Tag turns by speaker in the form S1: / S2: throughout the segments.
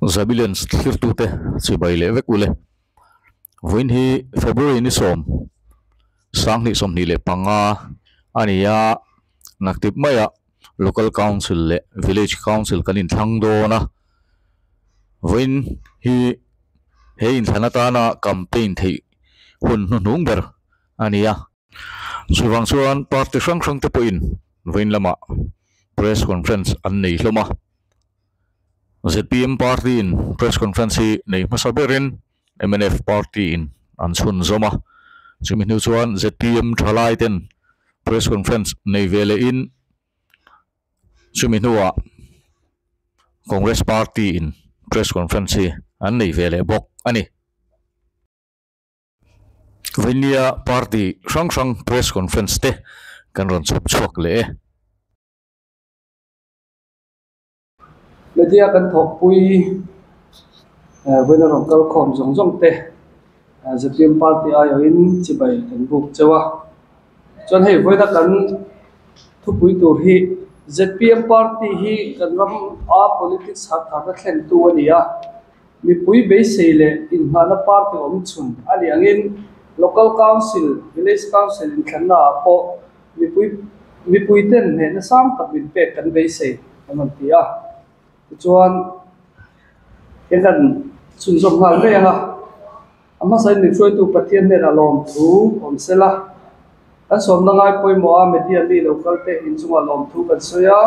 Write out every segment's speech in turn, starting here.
S1: Zabilens thlirtute chibai leh vek ule. Vawiin hi February ni sawm sanghnih 25 a ni a, naktip maiah Local Council leh Village Council kan inthlang dawn a. Vawiin hi he inthlan atana campaign theih hun hnuhnung ber a ni a. Chuvang chuan party hrang hrang te pawhin vawiin lamah press conference an nei hlawm a. Zpm party in press conference hi nei hmasa berin mnf party in an chhunzawm a. Chumi hnu chuan zpm thalai ten press conference nei ve lehin chumi hnuah Congress party in press conference hi an nei ve leh bawk a ni. Vainia party hrang hrang press conference te kan rawn chhawp chhuak leh e.
S2: Media kan thawkpui vawiin a rawn kal khawm zawng zawng te zpm party aiawhin chibai kan buk cheu a. Chuan hei vawiina kan thupui tur hi zpm party hi kan ram a politics harh tharna thlentu a ni a. Mipui beisei leh inngahna party awm chhun a nih angin Local Council, Village Council inthlanna ah pawh Mipui mipuiten hnehna sang tak min pek kan beisei an rawn ti a. Tichuan, he kan chhunzawm nghal mai ang a, a hmasain min hruaitu Pathian hnenah lawmthu awm se la, kan sawmna ngai pawimawh a media mi lo kal te inchungah lawmthu kan sawi a,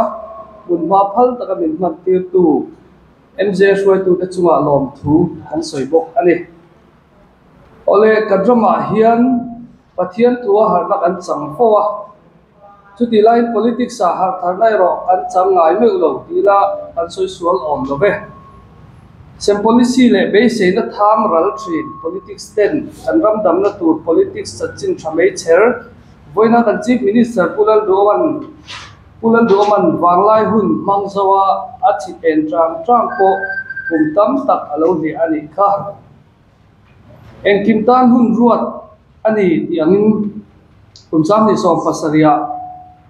S2: hmunhma phal taka min hman tirtu MJ hruaitute chungah lawmthu kan sawi bawk a ni. Awle, kan ramah hian Pathian thu a harhna kan chang fo a, chutih laiin politics ah harh tharna erawh kan chang ngai meuh lo tih ila kan sawi sual awm lo ve. Sem policy leh beiseina tham ral thin politics ten kan ram damna tur politics chanchin tha mai chher vawiina kan Chief Minister Pu Lalduhova'n Pu Lalduhova'n vanglai hun hmang zoa a chhit en tang tang pawh kum tam tak a lo hliah a nih kha. Engkim tan hun ruat a ni tih angin kum 2017 ah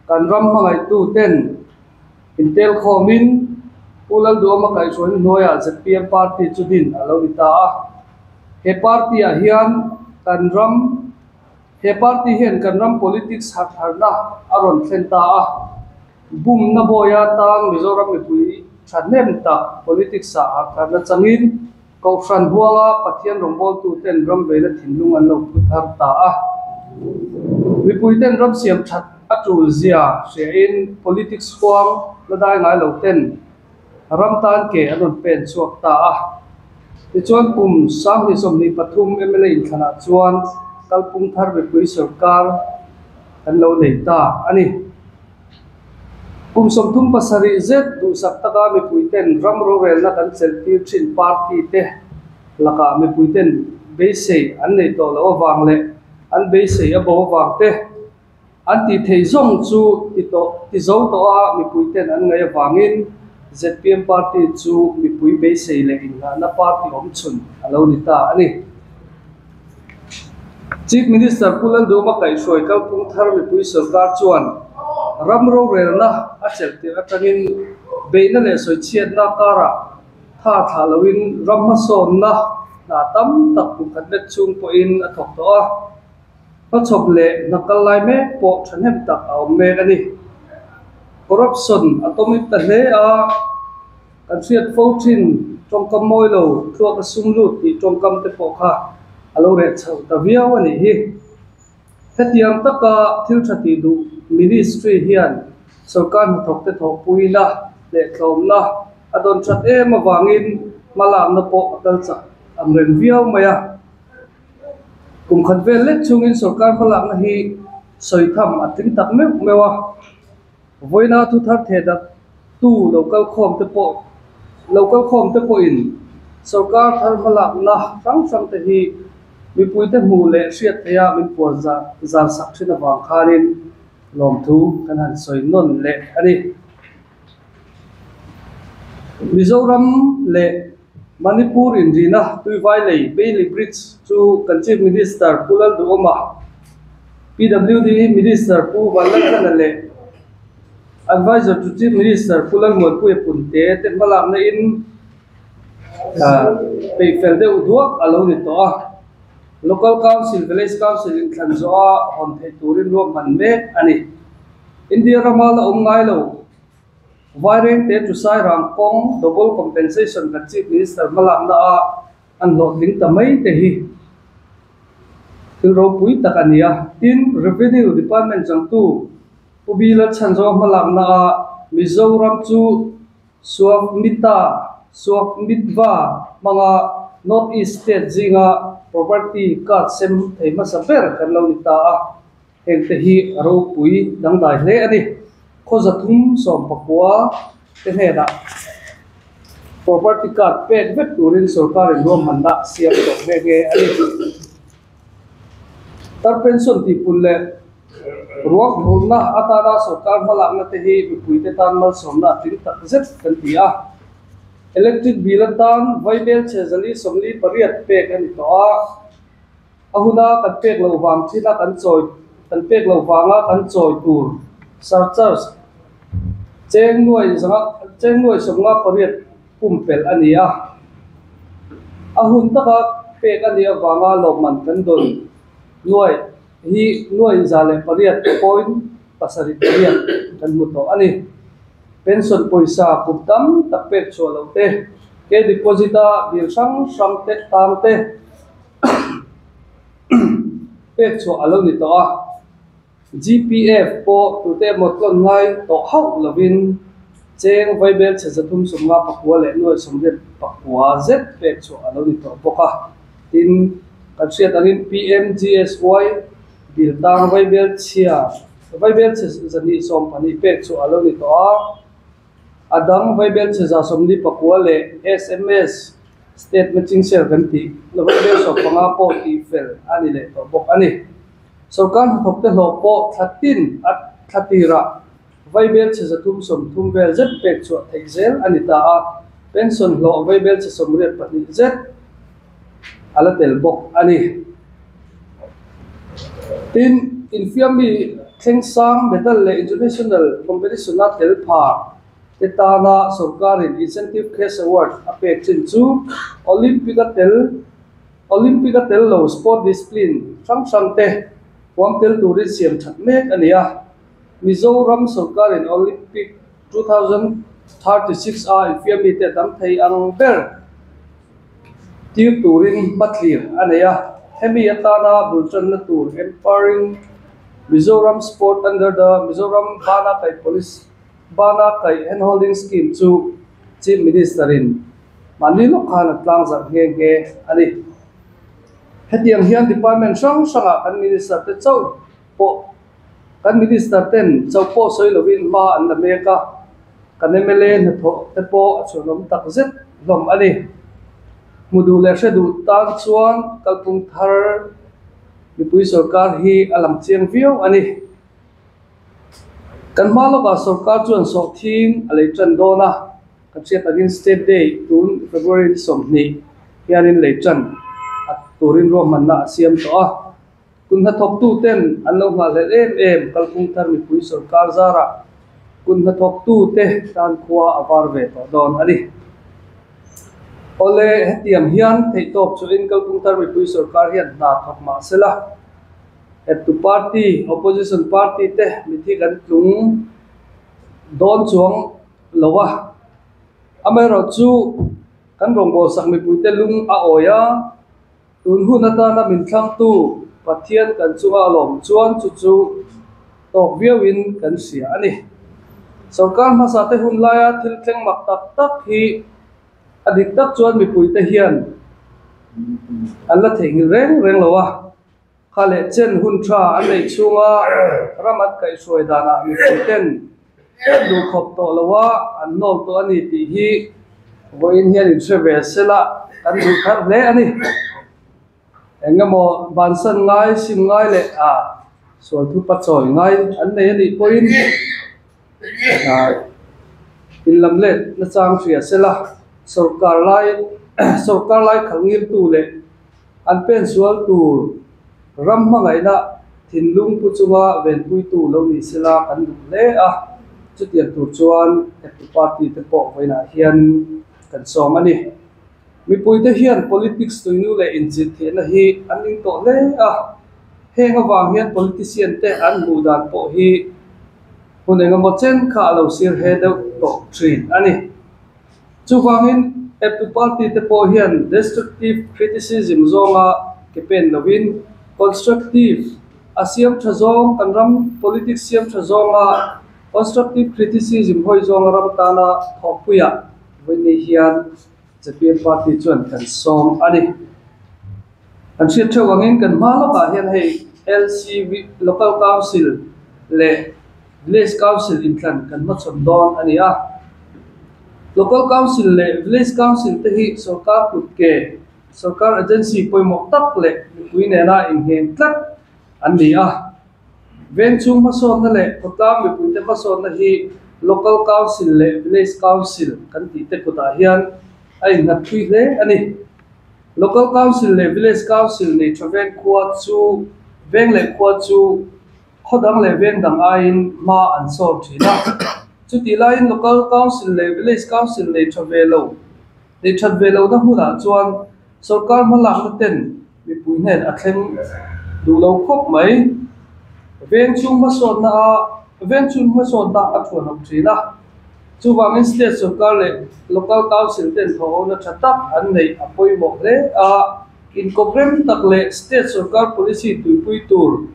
S2: kan ram hmangaihtu ten intel khawmin Pu Lalduhawma kaihhruaina hnuaiah zpm party chu din a lo ni ta a. He party ah hian kan ram he party hian kan ram politics harhharna a rawn thlen ta a. Bumna bawia tang Mizoram mipui thahnem tak politics ah harhharna changin Kohhran huanga Pathian rawngbawltuten ram veina thinlung an lo phu thar ta a. Mipuiten ram siam that a tul zia hriain politics huang la dai ngai lo ten ram tan ke an rawn pen chhuak ta a. Tichuan kum 2023 mla inthlanah chuan kalpung thar mipui sorkar kan lo nei ta a ni. Kum 37 zet duhsak taka mipuiten ram rorelna kan chelhtir thin party te lakah mipuiten beisei an nei tawh loh avang leh an beisei a bo avang te an tih theih zawng chu ti tawh ti zo tawh a mipuiten an ngaih avangin zpm party chu mipui beisei leh inngahna party awm chhun a lo ni ta a ni. Chief Minister Pu Lalduhma kaihhruai kalphung thar mipui sorkar chuan ram rorelna a chelh tirh atangin beihna leh sawichhiatna karah tha thlah loin ram hmasawnna hna tam tak kum khat lek chung pawhin a thawk tawh a. Hmachhawp leh hna kal lai mek pawh thahnem tak a awm mek a ni. Corruption a tawmip ta hle a. Kan hriat fo thin tawngkam mawi lo thluak a sum lut tih tawngkam te pawh kha a lo reh chho ta viau a nih hi. Hetiang taka thil tha tih duh Ministry hian sorkar hnathawk te thawhpuina leh tlawmna a dawn that em avangin hmalakna pawh a kal chak ang reng viau mai a. Kum khat vel lek chungin sorkar hmalakna hi sawi tham a tling tak meuh meuh a. Vawiina thu thar theh dak tu lo kal khawm te pawh lo kal khawm te pawhin sorkar thar hmalakna hrang hrang te hi mipuite hmuh leh hriat theiha min puan zar zar sak thin avang khanin lawmthu kan han sawi nawn leh a ni. Mizoram leh Manipur inrina Tuivai lei Bailey Bridge chu kan Chief Minister Pu Lalduhawma, PWD Minister Pu Vanlalthana leh Advisor to Chief Minister Pu Lalmuanpuia Punte te hmalakna in Peih fel deuh duak a lo ni tawh a. Local Council, Village Council inthlan zawha hawn theih turin ruahman mek a ni. India rama la awm ngai lo. Vairengte Chusai Rangkawng Double Compensation kan Chief Minister hmalakna a an hlawhtling ta mai te hi thil ropui tak a ni a. Tin, Revenue Department changtu Pu Bila Chhanzaw hmalakna a Mizoram chu Suakmita, Suakmitva hmanga North East State zinga Property Card sem thei hmasa ber kan lo ni ta a. Hengte hi a ropui dangdai hle a ni. Khaw 319 te hnenah Property Card pek vek turin sorkarin ruahmanna siam tawh nghe nghe a ni. Tar pension tihpun leh ruak hmuhna atana sorkar hmalakna te hi mipuite tan malsawmna a tling tak zet kan ti a. Electric bill atan vaibel chhe 448 pek a ni tawh a. A huna kan pek loh vang thila kan chawi kan pek loh vanga kan chawi tur surcharge cheng nuai zanga cheng nuai 58 pumpelh a ni a. A hun taka pek a nih avanga lawmman kan dawn nuai hi nuai 108.78 kan hmu tawh a ni. Pension pawisa kum tam tak pek chhuah loh te, ke deposit-a bill hrang hrang te tang te, Pek chhuah a lo ni tawh a, GPF pawh tute emaw tlawn ngai tawh hauh lovin cheng vaibel chhe 359 leh nuai 89 zet pek chhuah a lo ni tawh bawk a. Tin, kan hriat angin PMGSY bill tang vaibel chhia vaibel chhe 212 pek chhuah a lo ni tawh a. A dang vaibel chhe 49 leh sms State Matching Share kan tih November 15 pawh tih fel a ni leh tawh bawk a ni. Sorkar hnathawkte hlawh pawh thla tin a thla tirah vaibel chhe 330 vel zet pek chhuah theih zel a ni ta a, pension hlawh vaibel chhe 82 zet a la tel bawk a ni. Tin, infiammi thleng sang medal leh international competition-a tel pha te tana sorkarin Incentive Cash Award a pek chin chu Olympic-a tel Olympic-a tel lo sport discipline hrang hrang te huam tel turin siam that mek a ni a. Mizoram sorkarin Olympic 2036 a infiammi te tam thei ang ber tir turin hmathlir a nei a. Hemi atana bul tanna tur Empowering Mizoram Sport under the Mizoram Bana Kaih Policy Bana kaih handholding scheme chu Chief Minister in mahni lawk khan a tlang zarh nghe nghe a ni. Hetiang hian department hrang hrangah kan Minister te chauh pawh kan Minister ten chauh pawh sawi lovin hma an la mek a, kan mla hnathawh te pawh a chhuanawm tak zet hlawm a ni. Hmu duh leh hre duh tan chuan kalphung thar mipui sorkar hi a lang chiang viau a ni. Kan hma lawkah sorkar chuan sawhthing a lei tan dawn a, kan hriat takin State Day tun February ni 20 hianin lei tan a turin ruahmanna a siam tawh a. Kun hnathawktu ten an lo nghahhlelh em em kalphung thar mipui sorkar zarah kun hnathawktu te tan khua a var ve tawh dawn a ni. Awle, hetiang hian theihtawp chuhin kalphung thar mipui sorkar hian hna thawk mah sela. Eptu party, opposition party te mithi kan tlung dawn chuang lo a. Amaherawh chu kan rawngbawlsak mipuite lung a awi a, tun hun atana min thlangtu Pathian kan chunga a lawm chuan chu chu tawk viauin kan hria a ni. Sorkar hmasa te hun laia thil thleng mak tak tak hi a dik tak chuan mipuite hian an la theihnghilh reng reng lo a. Kha leh chen hun tha an neih chhunga ram an kaihhruai danah mipuiten an duhkhawp tawh lo a, an hnawl tawh a ni tih hi vawiin hian inhre ve sela kan duh thar hle a ni. Eng emaw bansan ngai, sim ngai leh a sual thu pachawi ngai an nei a nih pawhin inlam let nachang hria sela sorkar lai sorkar lai khalh ngiltu leh An pen sual tur ram hmangaihna thinlung pu chunga venpuitu lo ni sela kan duh hle a, chutiang tur chuan eptu party te pawh vawiinah hian kan sawm a ni. Mipuite hian politics tuinu leh inzirtirna hi an ning tawh hle a, heng avang hian politician te an hmuh dan pawh hi hun engemaw chen kha a lo sir he deuh tawh thin a ni. Chuvangin eptu party te pawh hian destructive criticism zawnga ke pen lovin constructive a siam tha zawng kan ram politics siam tha zawnga constructive criticism hawi zawnga ram tana thawhpuiah vawiin hian ZPM party chuan kan sawm a ni. Kan hriat theuh angin kan hma lawkah hian hei LCV Local Council leh Village Council inthlan kan hmachhawn dawn a ni a. Local Council leh Village Council te hi sorkar kut ke, sorkar agency pawimawh tak leh mipui nena innghen tlat an ni a. Veng chung hmasawnna leh khawtlang mipuite hmasawnna hi Local Council leh Village Council kan tih te kutah hian a innghat thui hle a ni. Local Council leh Village Council nei tha veng khua chu veng leh khua chu khaw dang leh veng dang aiin hma an sawr thin a. Chutih laiin Local Council leh Village Council nei tha ve lo, nei that ve lohna hmunah chuan sorkar hmalakna ten mipui hnen a thleng duh lo khawp mai. Veng chung hmasawnna a veng chung hmasawnna a thuanawp thin a. Chuvangin state sorkar leh local council ten thawhhona tha tak an neih a pawimawh hle a, inkawprem tak leh state sorkar policy tuipui tur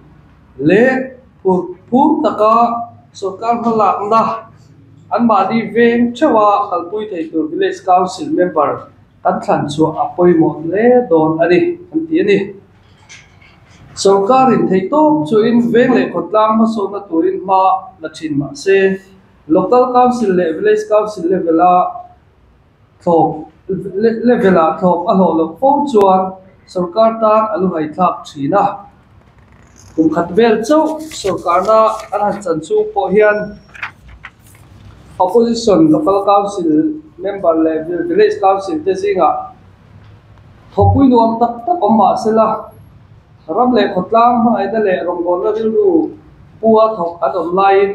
S2: leh phur phur taka sorkar hmalakna anmahni veng theuha kalpui thei tur village council member kan thlan chhuah a pawimawh hle dawn a ni, an ti a ni. Sorkarin theihtawp chuin veng leh khawtlang hmasawnna turin hma la thin mah se, Local Council leh Village Council level-a thlawp level-ah thlawp a hlawh loh fo chuan sorkar tan a lu haithlak thin a. Kum khat vel chauh sorkarna an han chan chung pawh hian Opposition Local Council member leh Village Council te zingah thawpui nuam tak tak awm mah sela ram leh khawtlang hmangaihna leh rawngbawlna rilru pu-a thawk an awm laiin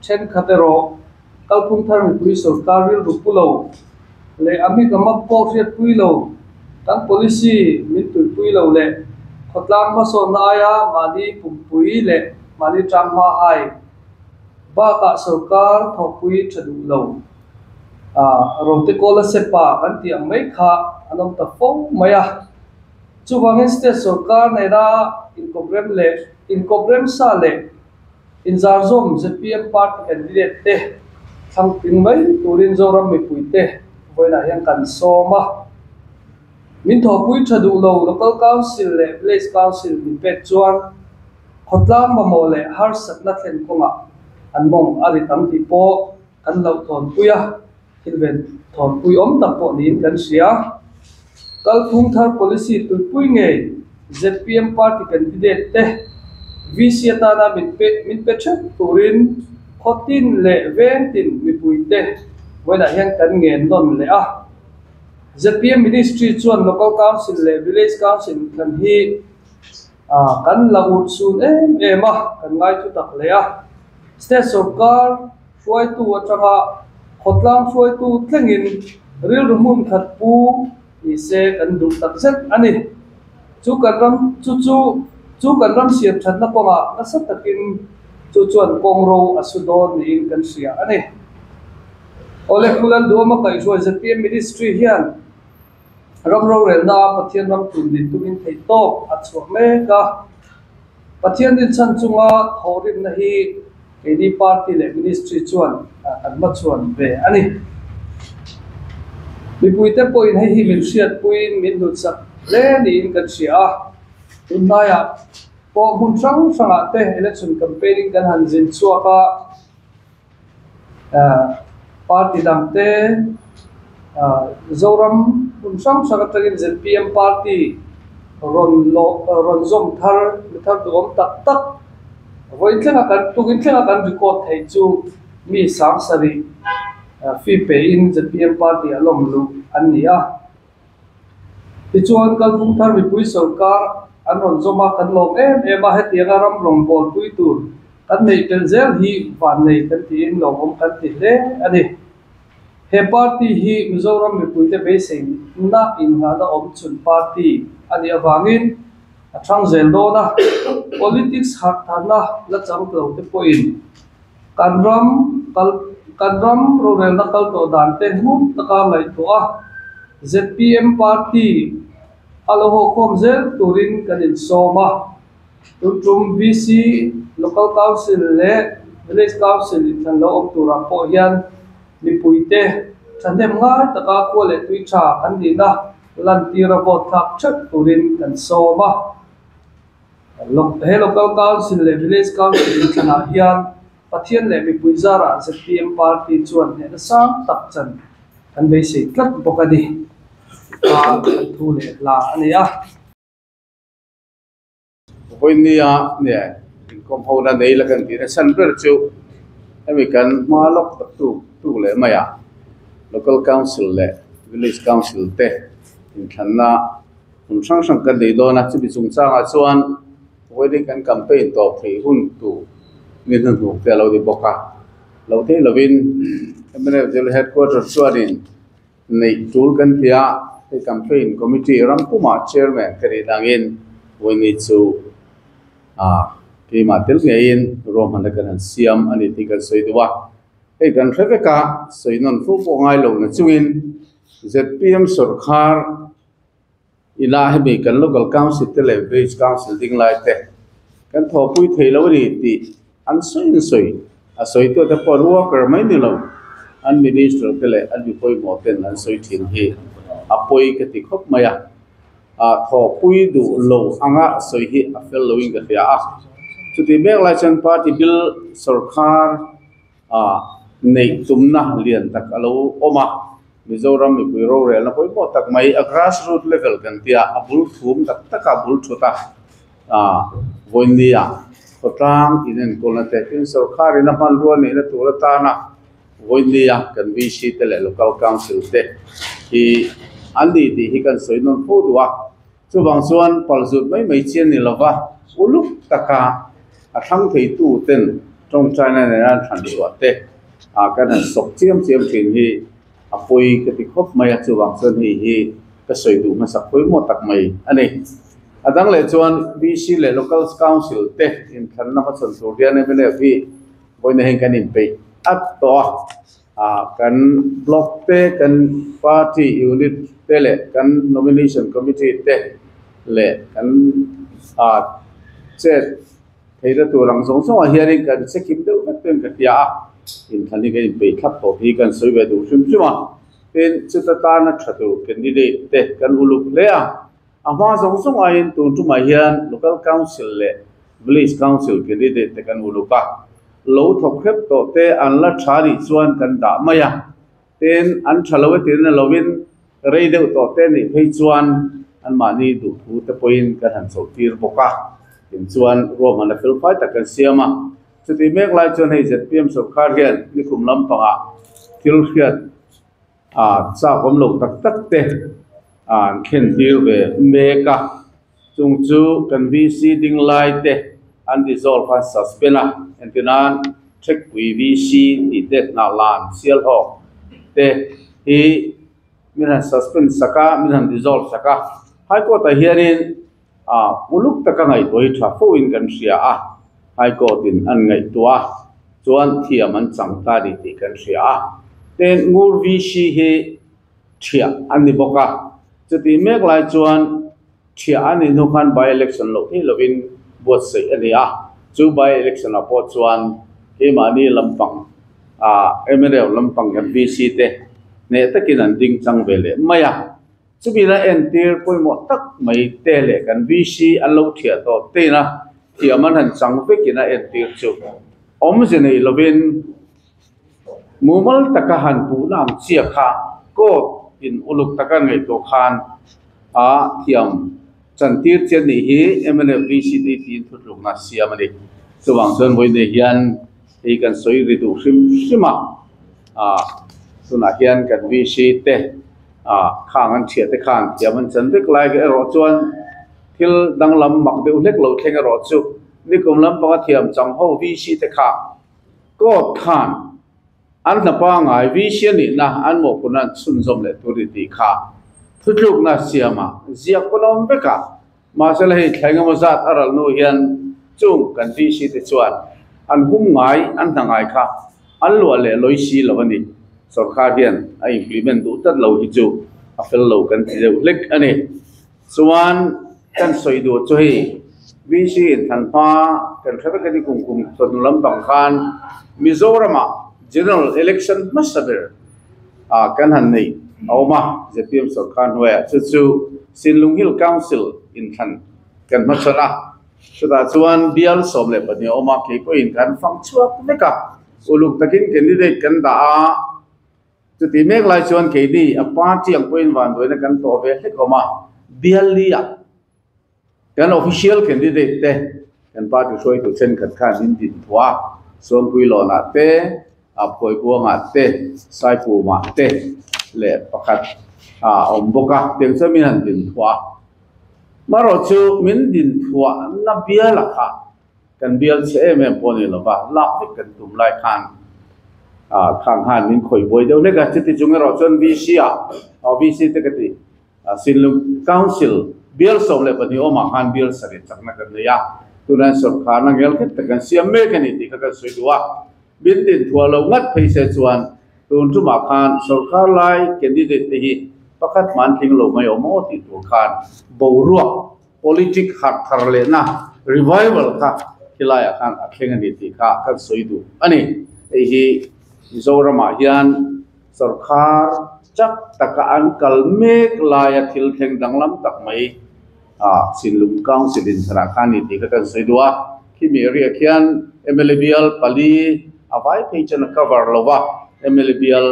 S2: Thenkhat erawh kalphung thar mipui sorkar rilru pu lo leh a hming a mak pawh hriatpui lo, kan policy min tuipui lo leh khawtlang hmasawnna aia mahni pumpui leh mahni tang hma hai bakah sorkar thawhpui tha duh lo. Rote Kawla Sepa kan tih ang mai kha an awm ta fo mai a. Chuvangin state sorkar nena inkawprem leh inkawprem sa leh Inzarzawm zpm party candidate te thlang tling mai turin Zoram mipuite vawiinah hian kan sawm a. Min thawhpui tha duh lo Local Council leh Village Council min pek chuan khawtlang mamawh leh harsatna thlen kawngah an mawng a rit ang tih pawh kan hlauhthawnpui a, thil ven thawnpui awm tak pawh niin kan hria. Kalphung thar policy tuipui ngei zpm party candidate te VC atana min pe min pe theuh turin khaw tin leh veng tin mipui te vawiinah hian kan ngen nawn leh a. Zpm ministry chuan local council leh village council thlan hi kan la urhsun em em a, kan ngai thu tak hle a. State sorkar hruaitu atanga khawtlang hruaitu thlengin rilru hmun khat pu ni se kan duh tak zet a ni. Chu kan ram chu chu chu kan ram siam thatna kawngah nasa takin chu chuan kawng ro a su dawn niin kan hria a ni. Awle Khulan Duama kaihhruai zpm Ministry hian ram rorelna a Pathian ram tun din tumin theih tawk a chhuah mek a. Pathian rinchhan chunga thawhrimna hi keini party leh ministry chuan kan hmachhuan ve a ni. Mipuite pawhin hei hi min hriatpuiin min hnutsak hle niin kan hria a. Tunhnaiah pawh hmun hrang hrangah te election campaign-in kan han zin chhuak a. Party dang te Zoram hmun hrang hrang atangin zpm party rawn lawh rawn zawm thar mi thar duhawm tak tak vawiin thlenga kan tukin thlenga kan record theih chu mi sang sarih fee pe in zpm party a lawm luh an ni a. Tichuan kalphung thar mipui sorkar an rawn zawm a, kan lawm em em a, hetianga ram rawngbâwl pui tur kan neih pelh zel hi vannei kan tiin lawmawm kan ti hle a ni. He party hi Mizoram mipuite beiseina innghahna awm chhun party a nih avangin a thang zel dawn a, politics harh tharna la chang lo te pawhin kan ram kal kan ram rorelna kal tawh dan te hmum taka ngaihtuah a, zpm party a lo haw khawm zel turin kan insawm a. Tun tum VC, Local Council leh Village Council inthlan lo awm turah pawh hian mipuite thahnem ngai taka khua leh tui tha an nihna lantira vote thlak theuh turin kan sawm a. He Local Council leh Village Council inthlanah hian Pathian leh mipui zarah zpm party chuan hnehna sang tak chan kan beisei tlat bawk a ni. A kan thu leh hla a ni a.
S3: Vawinia nge inkawm ho na nei la kan tih na chhan ber chu hemi kan hma lawk tak tuk tuk leh mai a local council leh village council te inthlanna hmun hrang hrang kan nei dawn a chumi chungchangah chuan vawiin kan campaign tawp theih hun tur ni hnuhnuk te a lo ni bawk a lo thei lovin mnf Delhi headquarter chuanin Neih tul kan ti a, hei campaign committee ram pumah chairman ka nih dangin Winnie chu keimah tel ngeiin ruahmanna kan han siam a ni tih kan sawi duh a. Hei kan hre vek a, sawi nawn fo pawh ngai lo na chungin zpm sawrkhar ina hemi kan local council te leh village council ding lai te kan thawhpui thei lo a ni tih an sawi an sawi. A sawitu te pawh an worker mai ni lo, an minister te leh an mi pawimawh ten an sawi thin hi a pawi ka ti khawp mai a. Thawhpui duh lo anga sawi hi a fel loin ka hria a. Chutih mek lai chuan party bill sawrkhar neih tumna lian tak a lo awm a. Mizoram mipui rorelna pawimawh tak mai a grassroot level kan tia a bul thum tak taka bul thut a. Vawinia khawtlang inenkawlna te tin sawrkharin a hmanrua neihna tur atana Vawinia kan VC te leh Local Council te hi an ni tih hi kan sawi nawn fo duh a. Chuvang chuan palzut mai mai chi a ni lova, uluk taka a thlang theitu ten tawngtaina nena an thlan chhuah te kan han sawk chiam chiam thin hi a pawi ka ti khawp mai a, chuvang chuan hei hi ka sawi duh hmasak pawimawh tak mai a ni. A dang leh chuan VC leh Local Council te inthlanna hmachhawn tur hian mnf hi vawiin hian kan inpeih at tawh a, ah kan block te, kan party unit te leh kan nomination committee te leh kan ah chet theihna tur ang zawng zawngah hianin kan che kim deuh vek ten ka hria a, inthlan hi kan inpeih thlap tawh hi kan sawi ve duh hrim hrim a, tin chuta tana tha tur candidate te kan uluk hle a. A hma zawng zawng aiin tun tumah hian Local Council leh Village Council candidate te kan uluk a, lo thawk hrep tawh te an la tha nih chuan kan dah mai a, tin an tha lo e tirna lovin rei deuh tawh te nih phei chuan anmahni duhthu te pawhin kan han chhoh tir bawk a, tin chuan ruahmanna felfai tak kan siam a. Chutih mek lai chuan hei zpm sawrkar hian nikum lampangah thil hriat A chak awm lo tak tak te an thlen tir ve mek a, chung chu kan VC ding lai te an dissolve a, suspend a, entirnan Thekpui VC tih te Hnahlan Sialhawk te hi min han suspend sak a, min han dissolve sak a, High Court ah hianin uluk taka ngaihtuah hi tha fo in kan hria a, High Court in an ngaihtuah a chuan thiam an chang ta ni tih kan hria a, tin Ngur VC hi thiah a ni bawk a, chutih mek lai chuan thiah a nih hnu khan by election loh theih lovin buatsaih a ni a, chu by election ah pawh chuan keimahni lampang mla lampang kan VC te hneh takin an ding chang ve leh mai a. Chumi la entir pawimawh tak mai te leh kan VC an lo thiah tawh tein a thiam an han chang vekin a entir chu awmze nei lovin mumal taka han puhna ang chiah kha court in uluk taka ngaihtuah khan a thiam chantir che anih hi mnf VC te tiin thutlukna siam a ni. Chuvang chuan vawiin hian hei kan sawi ri duh hrim hrim a, tunah hian kan VC te Ah, khang an thiah te khan thiam an chan vek lai erawh chuan thil danglam mak deuh hlek lo thleng erawh chu nikum lampanga thiam chang ho VC te kha court khan An hna pangai VC a nihna an mawhphurhna an chhunzawm leh tur ni tih kha thutlukna siama ziak pawn a awm vek a. Mahse la hei thla engemaw zat a ral hnu hian chung kan VC te chuan an hum ngai an hna ngai kha an luah leh lawi si lo a ni. Sorkar hian a implement duh tlat lo hi chu a fel lo kan ti deuh hlek a ni. Chuan kan sawi duh chu hei VC in than hma kan hre vek a ni kum kum chawhnu lampang khan Mizoramah General Election hmasa ber ah kan han neih a awm a, zpm sorkar hnuaiah chu chu Sinlung Hill Council inthlan kan hmachhawn a, chutah chuan bial 12 a awm a, kei pawhin kan fang chhuak vek a, uluk takin candidate kan dah a. Chuti mek lai chuan keini a party ang pawhin vanduaina kan tawh ve hlek awm a, bial li-ah kan official candidate te kan party hruaitu thenkhat khan min din thuah a, Suangpui Lawnah te, Phuaibuangah te, Saipumah te leh pakhat a awm bawk a, tiang chuan min han din thuah a. Marawh chu min din thuahna biala kha Kan bial chhe em em pawh ni lova, lak vek kan tum lai khan ah khang khan min khawih buai deuh hlek a, chuti chung erawh chuan VC ah aw VC te ka ti Sinlung Council bial 12 awmah khan bial sarih chakna kan nei a, tunah hian sawrkharna ngel khet tak kan siam mek a ni tih kha kan sawi duh a, min din thuah lo ngat phei se chuan tun tumah khan sawrkhar lai candidate te hi pakhat hman tling lo mai awm aw tih tur khan boruak Politic harh thar lehna, revival, kha khilaiah khan a thleng a ni tih kha kan sawi duh a ni. Hei hi Mizoramah hian sorkar chak taka an kal mek laia thil thleng danglam tak mai Sinlung Council intharah khan a ni tih kha kan sawi duh a. Khimi area khian mla bial pali a vai phei chuan a cover lo va, mla bial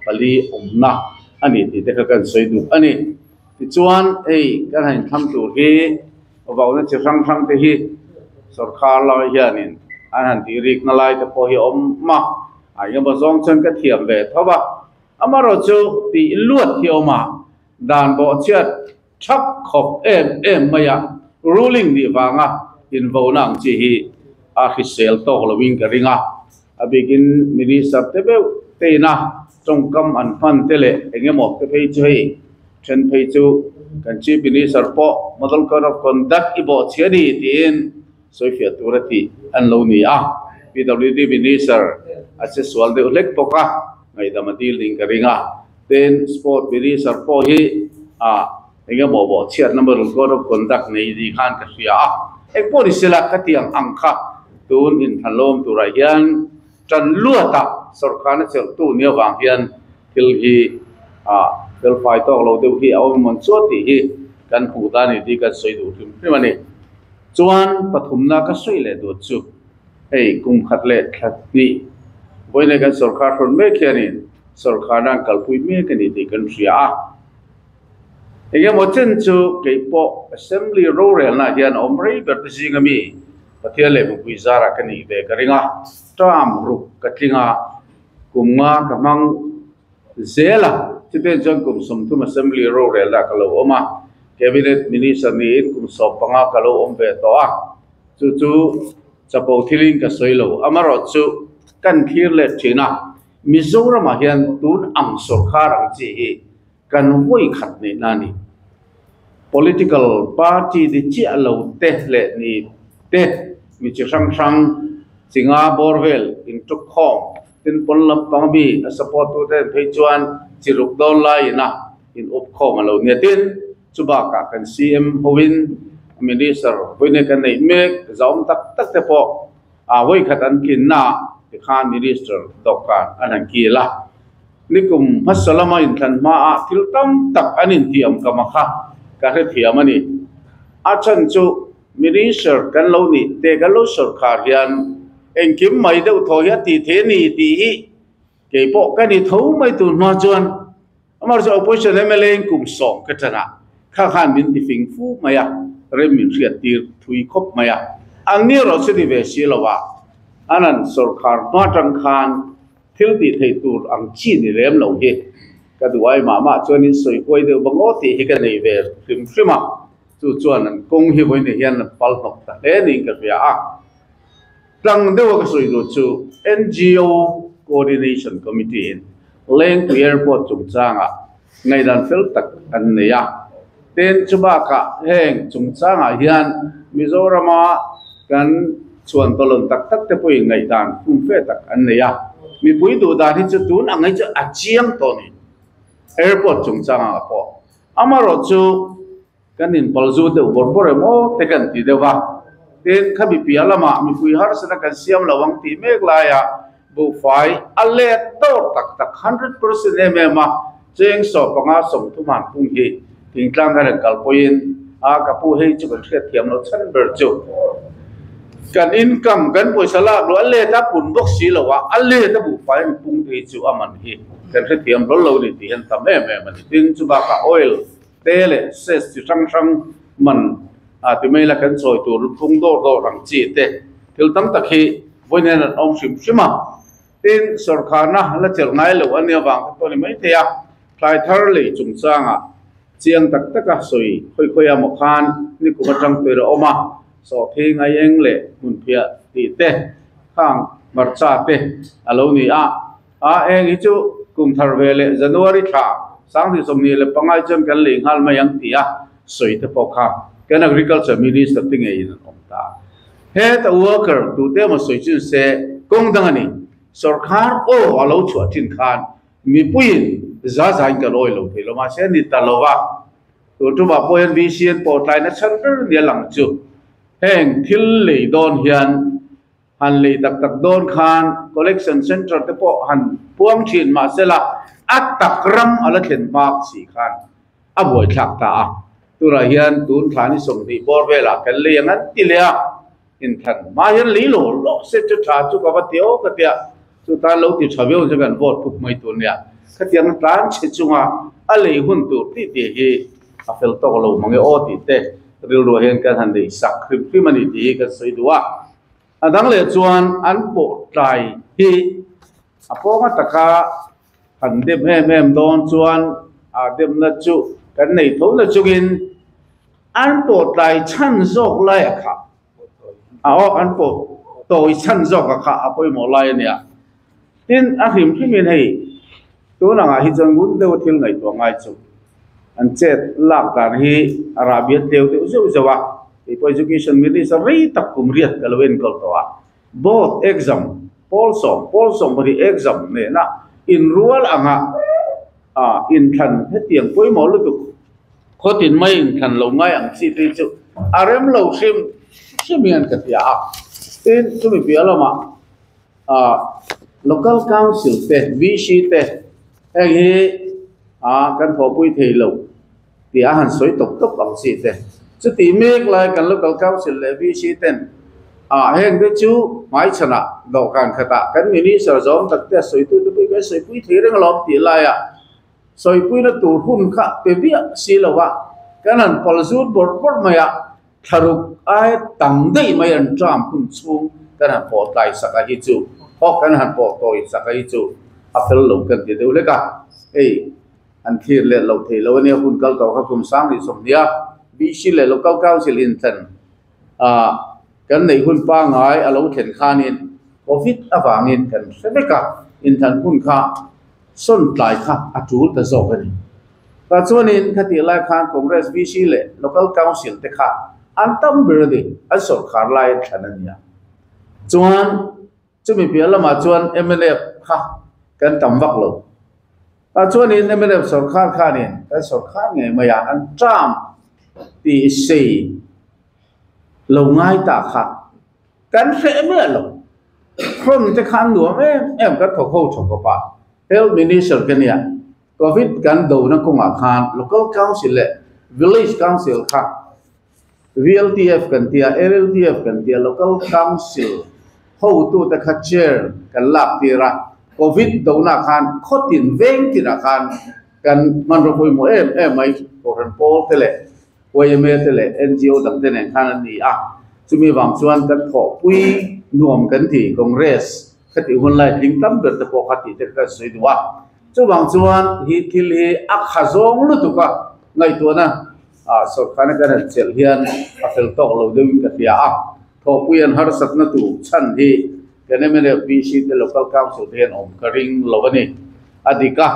S3: pali awmna a ni tih te kha kan sawi duh a ni. Tichuan, hei kan han inthlang tur hi vauna chi hrang hrang te hi sorkar lai hianin an han tih rikna lai te pawh hi a awm a, a engemaw zawng chuan ka thiam ve tho va. Amaherawhchu tih luat hi a awm a, dan bawhchhiat thak khawp em em mai a, ruling nih vanga invauna ang chi hi a hrisel tawk loin ka ring a. A bikin minister te deuh te ina tawngkam an hman te leh eng emaw te phei chu hei then phei chu kan chief minister pawh model code of conduct i bawh chhia ni tiin sawifiah tur a tih an lo ni a, PWD minister a che sual deuh hlek bawk a, ngaihdam a dil ning ka ring a, tin sport minister pawh hi ah eng emaw bawh chhiatna model code of conduct nei ni khan ka hria a, engpawh ni sela ka tiang ang kha tun inthanlawm turah hian Tan luata sorkarna chelhtu ni avang hian thil hi fel fai tawk lo deuh hi a awm emawn chuan tih hi kan hmuh dan a ni tih kan sawi duh hrim hrim a ni. Chuan pathumna ka sawi leh duh chu hei kum khat leh thla hnih vawiin kan sorkar hrawn mek hianin sorkarna an kalpui mek a ni tih kan hria a. Engemaw chen chu kei pawh Assembly rorelna hian a awm rei ber te zing ami Pathian leh mipui zarah ka nih ve ka ring a, term ruk ka tling a, kum nga ka hmang zel a, chutiang chuan kum 30 Assembly rorelna ka lo awm a, Cabinet Minister niin kum 15 ka lo awm ve tawh a, chu chu chapo thilin ka sawi lo, amaherawhchu kan thlir let thin a, Mizoramah hian tun ang sorkar ang chi hi kan vawi khat neihna a ni. Political party ni chiah lo te leh ni te mi chi hrang hrang chi nga bawr vel intuk khawm tin pawn lampang mi a support tu te phei chuan chi ruk dawn laiin a in up khawm a lo nia. Tin, chu bakah kan CM hoin Minister vawiin kan neih mek zahawm tak tak te pawh a vawi khat an tlinna tikhan Minister dawhkan an han kil a. Nikum hmasa lama inthlan hmaah thil tam tak an intiam ka ma kha ka hrethiam a ni. A chhan chu Minister kan lo nih te kan lo sawrkhar hian engkim mai deuh thaw hi a tih thei a ni tih hi kei pawh ka ni tho mai tur hma chuan amaherawhchu Opposition mla in kum 10 ka tan a, kha khan min ti fing fu mai a, rem min hriat tir thui khawp mai a. An ni erawh chu ni ve si lo a, an han sawrkhar hma tang khan Thil tih theih tur ang chi ni lem lo hi ka duh ai mah mah chuan in sawi huai deuh bang aw tih hi ka nei ve hrim hrim a, chu chuan an kawng hi vawiin hian an pal hnawk ta hle niin ka hria a. Tlang deuha ka sawi duh chu NGO Coordination Committee in Lengpui Airport chungchangah ngaihdan fel tak an nei a. Tin, chubakah heng chungchangah hian Mizorama kan chhuan tawlawn tak tak te pawhin ngaihdan fumfe tak an nei a. Mipui duhdan hi chu tun ang hi chu a chiang tawh a ni, airport chungchangah pawh. Amaherawhchu kan inpalzu deuh bawrh bawrh em aw te kan ti deuh a. Tin, khami piah lamah mipui harsatna kan siam lo ang tih mek laia buhfai a let dawr tak tak, 100% em em a, cheng 15 30 han pung hi thingtlang khan an kalpuiin a ka pu hei chu kan hriatthiam loh chhan ber chu kan income kan pawisa lak luh a let a pun bawk si lo a, a let a buhfai an pung te hi chu a man hi kan hrethiam hlawl lo ni tih hian tam em em a ni. Tin, chubakah oil te leh ses chi hrang hrang man a ti mai la kan chawi tur luphung dawr dawr ang chi te thil tam tak hi vawiin an awm hrim hrim a. Tin, sawrkharna la chelh ngai loh a nia vang kha pawh a ni maithei a, thlai thar lei chungchangah chiang tak taka sawi khawi khawi a maw khan nikum atang tur a awm a, sawhthing a eng leh hmunphiah tih te khang hmarcha te a lo ni a. A eng hi chu kum thar ve leh January thla 2025 hi chuan kan lei nghal mai ang tih a sawi te pawh kha kan Agriculture Minister te ngeiin an awm ta. Heta worker tute emaw sawi chin se kawng dang a ni. Sorkar aw a lo chhuah thin khan mipuiin za zain kan awi lo thei lo mahse a ni ta lo va. Tun tumah pawh hian VC an pawh tlaina chhan ber nia lang chu heng thil lei dawn hian Han lei tak tak dawn khan collection centre te pawh han puang thin mahsela a tak ram a la thlen hmak si khan a buaithlak ta a. Tunah hian tun thla ni 20 bawr velah kan lei ang an ti leh a, inthan hma hian lei lo lawk se chu tha chu ka va ti aw ka tia, chu tan lo ti tha viau chu kan vote puk mai tur nia. Khatiang tlan chhe chunga a lei hun tur tih tih hi a fel tawk lo mange aw tih te rilruah hian kan han nei sak hrim hrim a ni tih hi kan sawi duh a. A dang leh chuan an pawh tlai hi a pawnga taka han dem em em dawn chuan a demna chu kan nei tho na chungin an pawh tlai chhan zawk lai a kha a aw an pawh tawi chhan zawk a kha a pawimawh lai a nia. Tin, a hrim hrimin hei tun angah hi chuan ngun deuha thil ngaihtuah ngai chu an chet lak dan hi a rah bial tleu deuh zeuh zeuh a, kei pawh Education Minister rei tak kum riat ka lo enkawl tawh a, board exam pawl sawm pawl sawm pahnih exam nena inrual anga inthlan hetiang pawimawh lutuk khawtin mai inthlan lo ngai ang chi te hi chu a rem lo hrim hrim hian ka hria a, tin chumi piah lamah Local Council te, VC te heng hi kan thawhpui thei lo tih a han sawi tawp tawp ang chi te. Chutih mek lai kan Local Council leh VC ten heng te chu hmaichhanah dawhkan khatah kan Minister zawm tak te a sawitu te pawh hi kan sawipui thei reng alawm tih laiah sawipuina tur hun kha pe viah si lo a, kan han pal zut bawrh bawrh mai a. Thlaruk ai tam daih mai an term hun chhung kan han pawh tlai sak a hi chu aw kan han pawh tawi sak a hi chu a fel lo kan ti deuh hlek a, hei an thlir let loh theih loh ania hun kal tawh kha kum 2020 a BC leh Local Council inthlan ah kan neih hun pangngai a lo thlen khanin Covid avangin kan hre vek a, inthlan hun kha sawn tlai kha a tul ta zawk a ni. Tah chuanin khatih lai khan Congress VC leh Local Council te kha an tam ber a ni, an sawrkhar lai an thlan a nia. Chuan chumi piah lamah chuan mnf kha kan tam vak lo. Tah chuanin mnf sawrkhar khanin kan sawrkhar ngei mai a, an term tih sei lo ngai ta kha kan hreh miah lo. Front te kha an nuam em em kan thawk ho tha khawp a, Health Minister ka nia. Covid kan dona kawngah khan Local Council leh Village Council kha VLTF kan tia, LLTF kan tia, Local Council hotute kha chair kan lak tir a, Covid dona khan khawtin veng tinah khan kan hmanraw pawimawh em em mai Kohhran pawl te leh YMA te leh NGO dang te nen khan an ni a, chumi vang chuan kan thawhpui nuam kan ti Congress Khatih hun lai tling tam ber te pawh kha tih te kha kan sawi duh a. Chuvang chuan hi thil hi a kha zawng lutuk a, ngaihtuahna ah sawrkharna kan han chelh hian a fel tawk lo deuhin ka hria a. Thawhpui an harsatna tur chhan hi Kan mnf VC te local council te hian awm ka ring lo a ni. A dik a,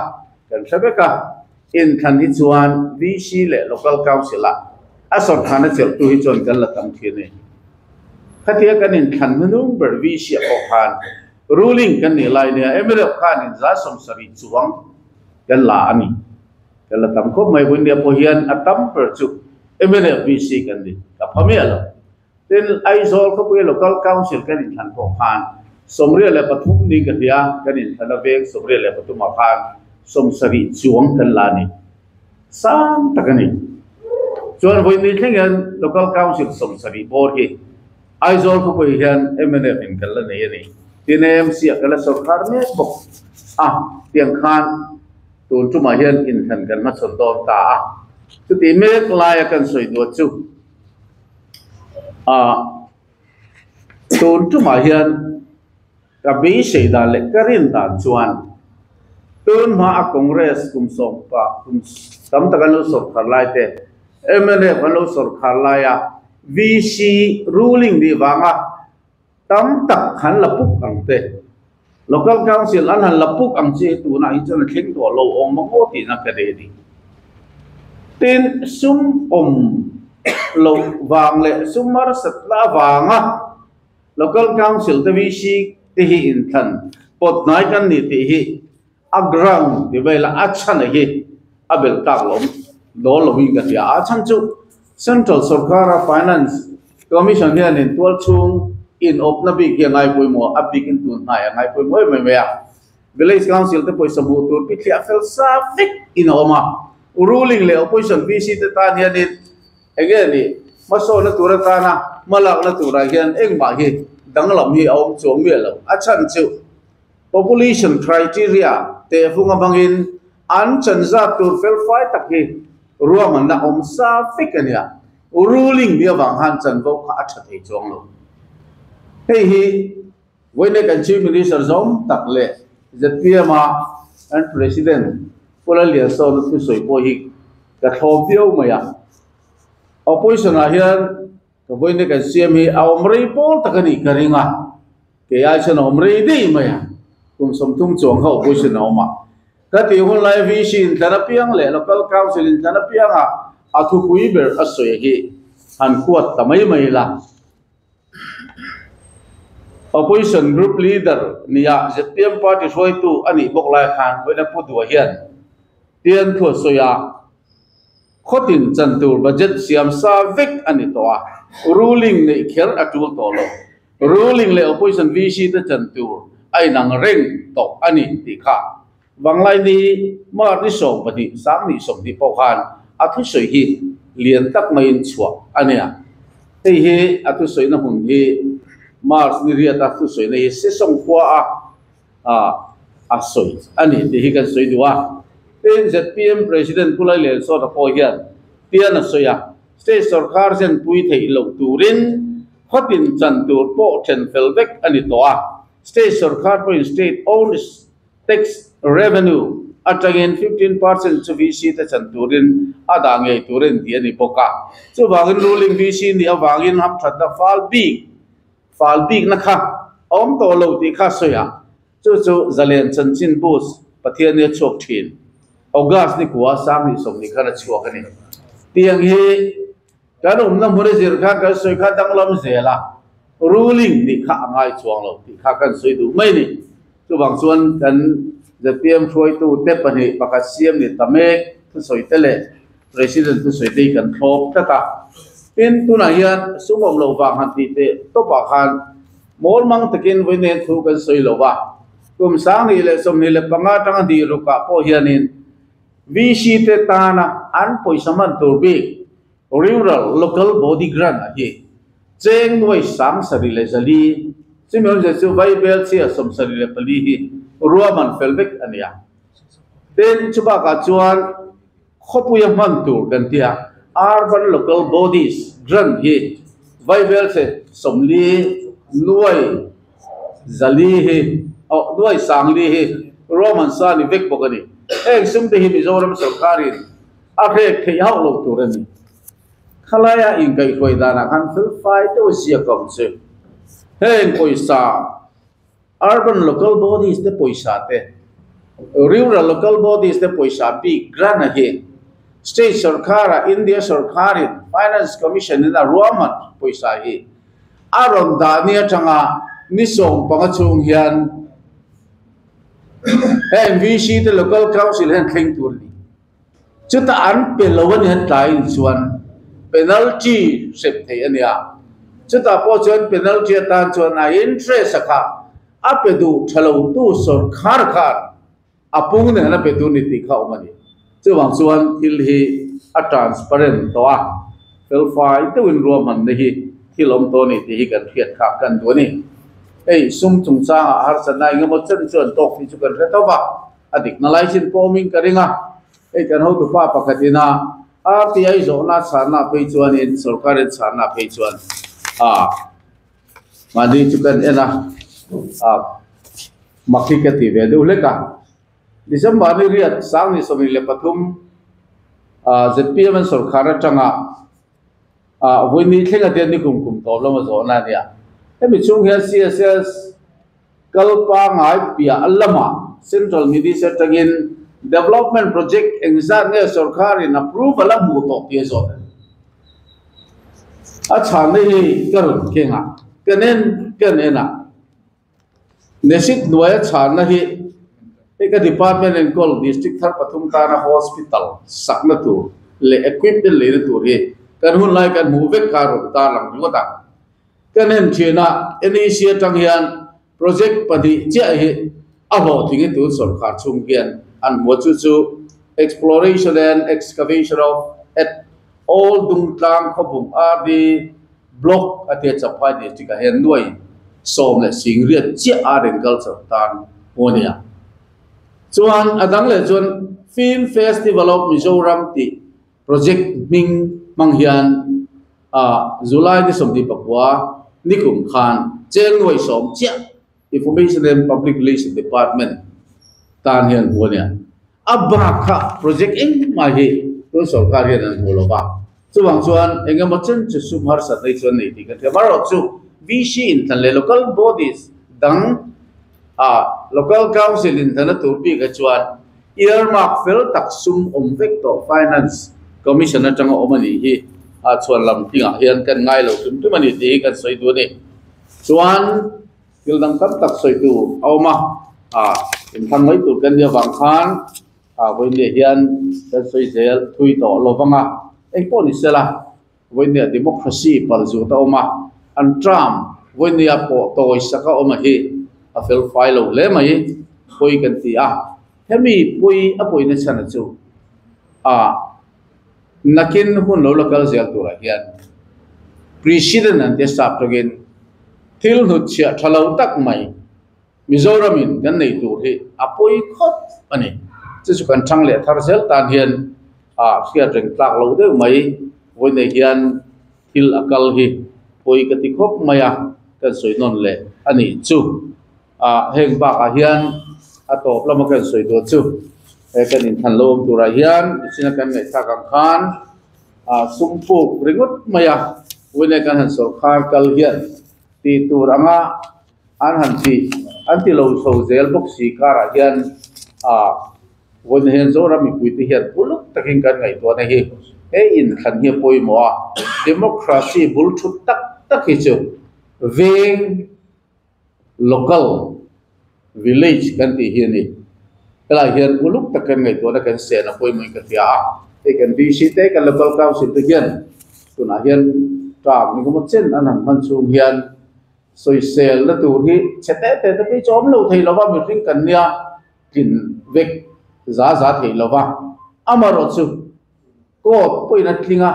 S3: kan hre vek a, inthlan hi chuan VC leh local council ah a sawrkhana chelhtu hi chuan kan la tam thin a ni. Khatia kan inthlan hmanung ber VC ah pawh khan ruling kan nih lai nia mnf khan in 70% chuang kan la a ni. Kan la tam khawp mai India pawh hian a tam ber chu mnf VC kan ni ka pha miah lo. Tin, Aizawl khawpuia Local Council kan inthlan pawh khan 83 ni ka hria kan inthlan a veng 83 ah khan 70 chuang kan la a ni. Sang tak a ni. Chuan vawi ni thleng hian Local Council 70 bawr hi Aizawl khawpuiah hian mnf in kan la nei a ni. Tin, AMC ah kan la sawrkar mek bawk a, tiang khan tun tumah hian inthlan kan hmachhawn dawn ta a. Chutih mek laia kan sawi duah chu A tun tumah hian ka beisei dan leh ka rin dan chuan tun hma a Congress kum sawm pa kum tam tak an lo sawrkhar lai te mnf an lo sawrkhar lai a VC ruling nih vanga tam tak han la puk ang te Local Council an han la puk ang chi hi tunah hi chuan a thleng tawh lo awm ang aw tihna ka nei a ni. Tin, sum awm loh vang leh sum harsat la avanga Local Council te VC te hi inthlan pawt hnai kan ni tih hi a ground ti vela a chhan hi a belh tak lo dawn lovin ka hria. A chhan chu Central sorkara Finance Commission hianin tualchhung inawpna bik hi a ngai pawimawh, a bikin tun hnai a ngai pawimawh em em mai a. Village Council te pawisa hmuh tur bithliah fel sa vek in a awm a. Ruling leh Opposition VC te tan hianin enge ni hmasawnna tur atana hmalakna turah hian engmah hi danglam hi a awm chuang miah lo. A chhan chu Population criteria tehfung avangin an chanzat tur fel fai tak hi ruahmanna awm sa vek a nia. Ruling ni avang khan chanvo kha a tha thei chuang lo. Hei hi vawiin kan Chief Minister zawng tak leh zpm a kan President Pu Lalliansawn a thusawi pawh hi ka thlawp viau mai a. Opposition ah hian ka vawiin kan CM hi a awm rei pawl tak a nih ka ring a. Kei ai chuan a awm rei daih mai a, kum 30 chuang kha opposition a awm a. Ka tih hun lai VC inthlan apiang leh Local Council inthlan apianga a thupui ber a sawi hi han kuat ta mai mai la. Opposition Group Leader nia zpm Party hruaitu a nih bawk lai khan vawiin a pu duah hian tian thu a sawi a. Khawtin chan tur budget siam sa vek a ni tawh a, ruling neih kher a tul tawh lo. Ruling leh opposition VC te chan tur a inang reng tawh a ni tih kha Vanglai ni March ni 12 2020 pawh khan a thusawi hi lian tak maiin chhuah a nia. Hei hi a thusawina hmun hi March ni riata thusawina hi Sesawng khua a a sawi a ni tih hi kan sawi duh a. Tin, zpm President Pu Lailensawta pawh hian tian a sawi a, State sorkar zenpui theih loh turin Khawtin chan tur pawh then fel vek a ni tawh a, state sorkar pawhin state owned tax revenue atangin 15% chu VC te chan turin a dah ngei turin tih a ni bawk a. Chuvangin ruling VC nih avangin hamthatna fal bik fal bikna kha a awm tawh lo tih kha sawi a, chu chu zalen chanchin bus Pathian nia chhuak thin August ni kua 2020 khan a chhuak a ni. Tiang hi Kan awmna hmun a zir khan kan sawi kha danglam zel a, ruling tih kha a ngai chuang lo tih kha kan sawi duh mai a ni. Chuvang chuan kan zpm hruaitu te pahnih pakhat siam ni ta mek thusawi te leh President thusawi te hi kan thlawp tlat a. Tin, tunah hian sum awm loh vang han tih teh tawpah khan mawl mang takin vawiin thu kan sawi lo va, kum 2025 atanga hnih rukah pawh hianin VC te tana an pawisa hman tur bik Rural Local Body Grant a hi cheng nuai 7400, chumi awmzia chu Vaibel chhia 74 hi ruahman fel vek a ni a. Tin, chu bakah chuan khawpuia hman tur kan ti a, Urban Local Bodies Grant hi Vaibel chhe 40 nuai 400 hi, oh, nuai 4000 hi ruahman sa ni vek bawk a ni. Heng sum te hi Mizoram sorkarin A hrek theih hauh lo tur a ni. Khalaia inkaihhruai danah khan fel fai deuh a ziak awm che. Heng pawisa Urban local bodies te pawisa te, Rural local bodies te pawisa bik grant a hi State sorkara India sorkarin Finance Commission in a ruahman pawisa hi a rawn dah ni atanga ni 15 chhung hian heng VC te local council hian thleng tur a ni. Chuta an pe lo a ni han tlaiin chuan penalty hrep theih a nia. Chutah pawh chuan penalty atan chuan a interest a kha a pe duh tha lo tu sorkar khan a pung nen a pe tur ni tih kha awm a ni. Chuvang chuan thil hi a transparent tawh a, felfai deuhin ruahmanna hi thil awm tawh a ni tih hi kan hriat kha kan duh a ni. Hei sum chungchangah harsatna engemaw chen chuan tawk tih chu kan hre tho va, a dikna lai chin pawh awmin ka ring a. Hei kan hotupa pakhatin a RTI zawhna chhanna phei chuanin sorkarin chhanna phei chuan a mahni chu kan en a, a mak hi ka ti ve deuh hlek a. December ni riat 2023 ZPM an sorkar atanga vawi thlenga te ni kum kum tawp lama zawhna a nia. Hemi chhung hian CSS kal pangai piah lama Central Minister atangin development project engzat nge sorkarin approval a hmuh tawh tih a zawt a ni. A chhanna hi ka rawn keng a, kan en kan en a. Nesit hnuaia chhanna hi hei ka department enkawl district thar pathum tana hospital sakna tur leh equipment leina tur hi kan hun lai kan hmuh vek kha a rawn tarlang ringawt a. Kan en thin a, NEC atang hian project pahnih chiah hi a hlawhtling hi tun sorkar chhung hian an hmu a, chu chu Exploration and Excavation of at Old Dungtlang Khawbung RD Block a tia Champhai District ah hian nuai 18 chiah art and culture tan hmu a ni a. Chuan a dang leh chuan Film Festival of Mizoram tih project hming hmang hian a July ni 29 nikum khan cheng nuai 10 chiah Information and Public Relation Department tan hian hmu a ni a. A bak kha project engmah hi tun sorkar hian an hmu lo va. Chuvang chuan eng emaw chen chu sum harsatna hi chuan nei tih kan hria. Amaherawhchu VC inthlan leh local bodies dang a local council inthlana tur bikah chuan earmark fel tak sum awm vek tawh finance commission atanga awm a nih hi a chhuan lam tingah hian kan ngai lo tum tum a ni tih hi kan sawi duh a ni. Chuan thil dang tam tak sawi tur a awm a, inthlan mai tur kan nih avang khan vawinia hian kan sawi zel thui tawh lo vang a, engpawh ni sela vawinia democracy palzut a awm a, an term vawinia pawh tawi sak a awm a hi a fel fai lo hle mai pawi kan ti a, hemi pawi a pawina chhan chu a nakin hun lo la kal zel turah hian President an tia sap tawkin thil hnutchhiah tha lo tak mai Mizoramin kan nei tur hi a pawi khawp a ni. Chu chu kan thang leh thar zel tan hian a hriat reng tlak lo deuh mai vawi nei hian thil a kal hi pawi ka ti khawp mai a, kan sawi nawn leh a nih chu. A heng bakah hian a tawp lama kan sawi tur chu he kan inthlan lo awm turah hian nichina kan ngaihthlak ang khan a sum puk ringawt mai a, vawi nei kan han sawrkhar kal hian tih tur anga An han ti, an ti lo chho zel bawk si karah hian a vawiin hian Zoram mipuite hian uluk takin kan ngaihtuahna hi he inthlan hi a pawimawh a, democracy bul thut tak tak hi chu veng local village kan tih hi a ni. Helaiah hian uluk tak kan ngaihtuahna kan sen a pawimawhin ka hria a, hei kan VC te kan local council te hian tunah hian term engemaw chen an han hman chhung hian Sawiselna tur hi chhe te te te phei chu awm lo thei lova, mihring kan nia tlin vek za za thei lova, amaherawhchu court pawhin a tling a,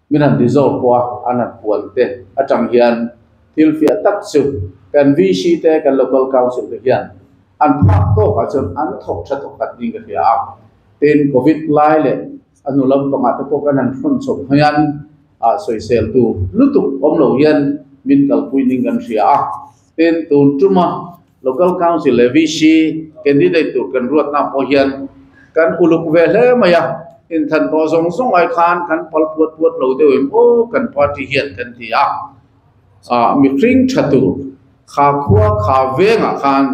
S3: min han dissolve pawh a, an han puan te atang hian thil fiah tak chu kan VC te kan local council te hian an phak tawkah chuan an thawk tha thawk khat niin ka hria a, tin covid lai leh a hnu lampangah te pawh kan han hrawn chho hian ah sawisel tu lutuk awm lo hian min kalpui ning kan hria a, tin tun tuma Local Council leh VC candidate tur kan ruatna pawh hian kan uluk ve hle mai a, inthan tawh zawng zawng ai khan kan pal puat puat lo deuh em aw kan party hian kan ti a, ah mihring tha tur. Kha khua kha vengah khan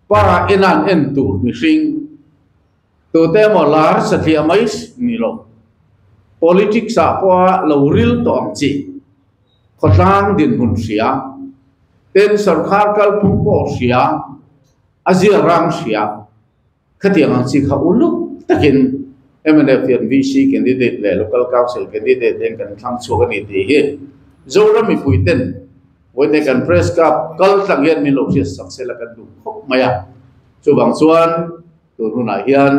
S3: pa enan en tur mihring tute emaw lar satliah mai ni lo, politics ah pawha lo ril tawh ang chi khawtlang dinhmun hria, ten sorkar kalphung pawh hria, a zia rang hria. Khatiang ang chi kha uluk takin mnf hian VC candidate leh Local Council candidate hian kan thlang chhuak a ni tih hi Zoram mipui ten vawiin kan Press Club kal tlang hian min lo hriat sak sela kan duh khawp mai a. Chuvang chuan tun hunah hian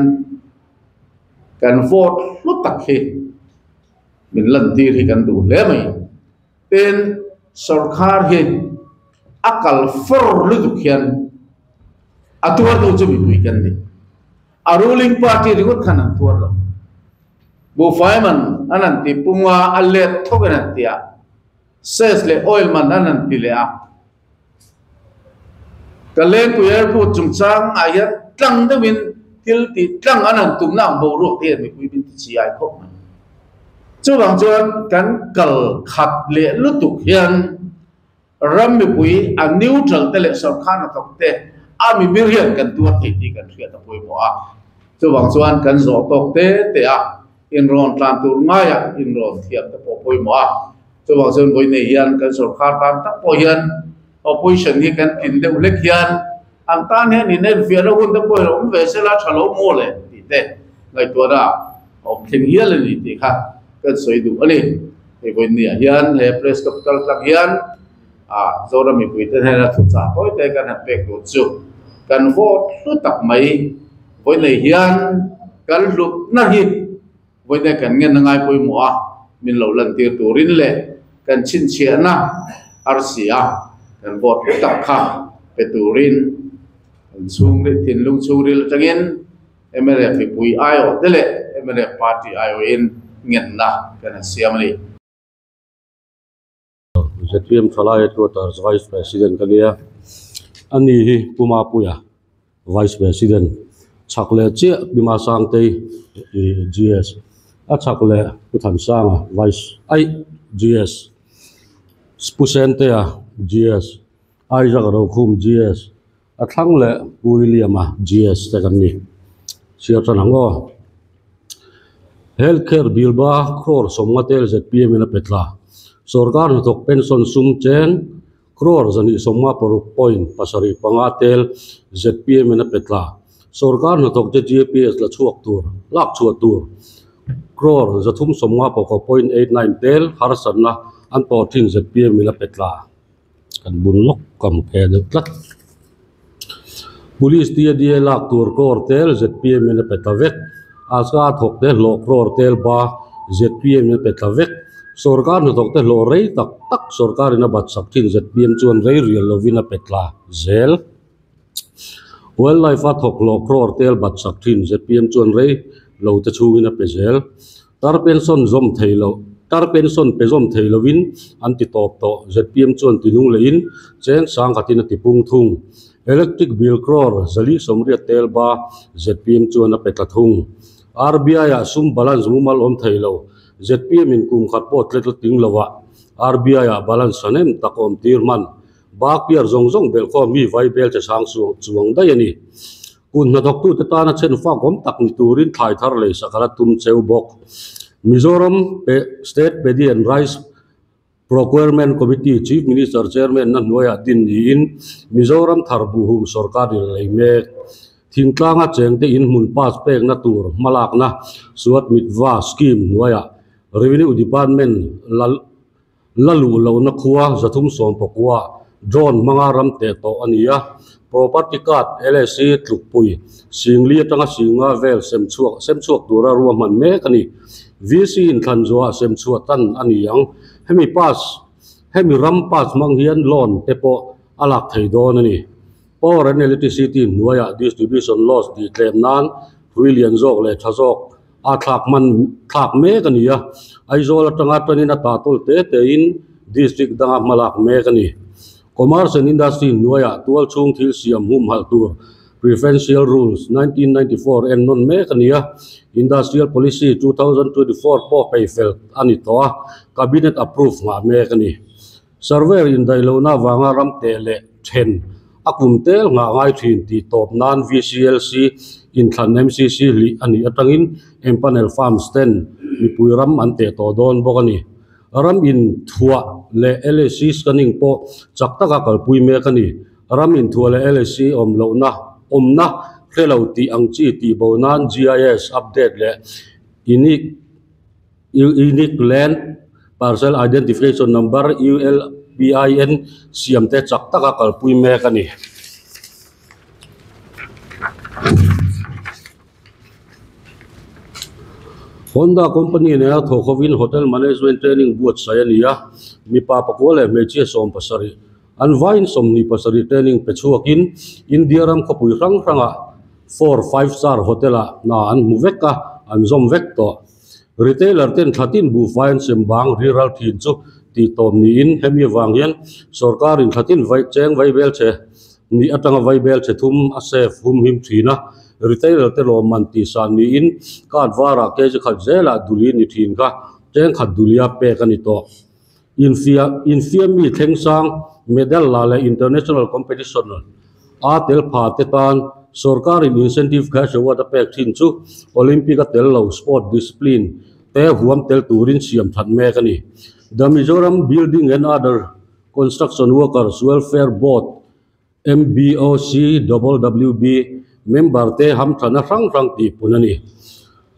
S3: kan vote hlu tak hi min lantir hi kan duh hle mai. Tin, sorkar hi a kal fawr lutuk hian a tuartu chu mipui kan ni. A ruling party ringawt khan an tuar lo. Buhfai man an han ti pung a, a let thawk in an ti a, cess leh oil man an han ti leh a. Ka Lengpui Airport chungchang ah hian tlang deuhin thil tih tlang an han tumna ang boruak te hian mipui min ti chi ai khawp mai. Chuvang chuan kan kal khat leh lutuk hian ram mipui a neutral te leh sorkar hnathawk te a mimir hian kan tuar thei tih kan hriat a pawimawh a. Chuvang chuan kan zawh tawk te te a inrawn tlan tur ngaiah inrawn thiam te pawh a pawimawh a. Chuvang chuan vawi nei hian kan sorkar tan tak pawh hian opposition hi kan tlin deuh hlek hian an tan hian inenfiahna hun te pawh hi awm ve sela tha lo maw le tih te ngaihtuahna a awm thleng hial a ni tih kha kan sawi duh a ni. Hei vawi niah hian he press capital tlang hian ah Zoram mipuite hnena thuchah tawi te kan han pek tur chu kan vote hlu tak mai vawi nei hian kan hlutna hi Vawiin kan ngen a ngai pawimawh a, min lo lantir turin leh kan chhinchhiahna arsi a kan vote tak kha pe turin kan chhungril thinlung chhungril atangin mnf mipui aiawh te leh mnf party aiawhin ngenna kan han siam a ni.
S4: ZPM Thalai Headquarters Vice President ka nia, ani hi Pu Mapuia Vice President chhak leh chiah Pi Masangtei GS a chhak leh Pu Thansanga Vice aih GS Pu Sentea GS Isaac Rokhum GS a thlang leh Pu William-a GS te kan ni. Chhiar tan ang aw. Health Care Bill ba crore sawmnga tel zpm in a pe tla. Sorkar hnathawk pension sum cheng crore zahnih sawmnga paruk point pasarih panga tel zpm in a pe tla. Sorkar hnathawk te GPS la chhuak tur, lak chhuah tur crore zathum sawmnga pawkaw point 89 tel harsatna an tawh thin zpm in a pe tla. Kan bun lawk ka hmu phei deuh tlat. Police TADA lak tur crore tel zpm in a pe ta vek. Aska a thawk te hlawh crore tel ba zpm in a pe ta vek. Sorkar hnathawk te hlawh rei tak tak sorkar in a bat sak thin zpm chuan rei rial lovin a pe tla zel. Wildlife a thawk hlawh crore tel bat sak thin zpm chuan rei lo te chhungin a pe zel. Tar pension zawm thei lo, tar pension pe zawm thei lovin an ti tawp tawh. Zpm chuan ti nung lehin cheng sang khatin a ti pung thung. Electric bill crore zali sawmriat tel ba zpm chuan a pe tla thung. RBI ah sum balance mumal awm thei lo. Zpm in kum khat pawh tlet la ting lovah RBI ah balance hranem tak awm tir hman. Bak piar zawng zawng belh khaw mi vai bel che sang chuang daih a ni. Kut hnathawktute tana chen fak awm tak ni turin thlai thar lei sak a la tum cheu bawk. Mizoram State Paddy and Rice Procurement Committee Chief Minister Chairman na hnuaiah din niin Mizoram thar buhum sorkar in lei mek. Thingtlanga chengte in hmun pass pekna tur hmalakna Suat Mitva Scheme hnuaiah Revenue Department la La luh lohna khua 310 drone hmanga ram teh tawh a ni a, property card LSC tlukpui Singli atanga Singa vel sem chhuak sem chhuak tura ruahman mek a ni. VC inthlan zuah sem chhuah tan a ni ang. Hemi pass hemi ram pass hmang hian loan te pawh a lak thei dawn a ni. Power and Electricity hnuaiah distribution loss tih tlem nan thui lian zawk leh tha zawk A thlak hman thlak mek a ni a, Aizawl atanga tanin a tah tawl te tein district danga hmalak mek a ni. Commerce and Industry hnuaiah tual chhung thil siam humhalh tur Preferential Rules 1994 en nawn mek a ni a, Industrial Policy 2024 pawh peifel a ni tawh a, Cabinet approve nghah mek a ni. Surveyor indaih lohna avanga ram teh leh then a kum tel nghah ngai thin tih tawp nan VCLC inthlan MCC hlih a nih atangin empanel farms ten mipui ram an teh tawh dawn bawk a ni. Ram inthuah leh LAC scanning pawh chak taka kalpui mek a ni. Ram inthuah leh LAC awm lohna awmna hre lo tih ang chi tih bo nan GIS update leh unique Unique Land Parcel Identification Number, ULPIN, siam te chak taka kalpui mek a ni. Honda company nena thawk hovin Hotel Management Training buatsaih a ni a, mipa pakua leh hmeichhia 70 an vaiin 27 training pe chhuakin India ram khawpui hrang hrangah four five star hotel-ah hna an hmu vek a, an zawm vek tawh. Retailer ten thlatin buhfai an sem bang riral thin chu tih tawp niin hemi avang hian sorkarin thlatin vai cheng vaibel che nih atanga vaibel che thum a safe hum him thin a, retailer te lawmman tih san niin card varah kg khat zelah duli ni thin kha cheng khat dulia pek a ni tawh. Infia infiammi thleng sang medal la leh international competition a tel pha te tan sorkarin incentive cash award a pek thin chu Olympic a tel lo sport discipline te huam tel turin siam that mek a ni. The Mizoram Building and Other Construction Workers Welfare Board, MBOCWWB, member te hamthana hrang hrang tih pun a ni.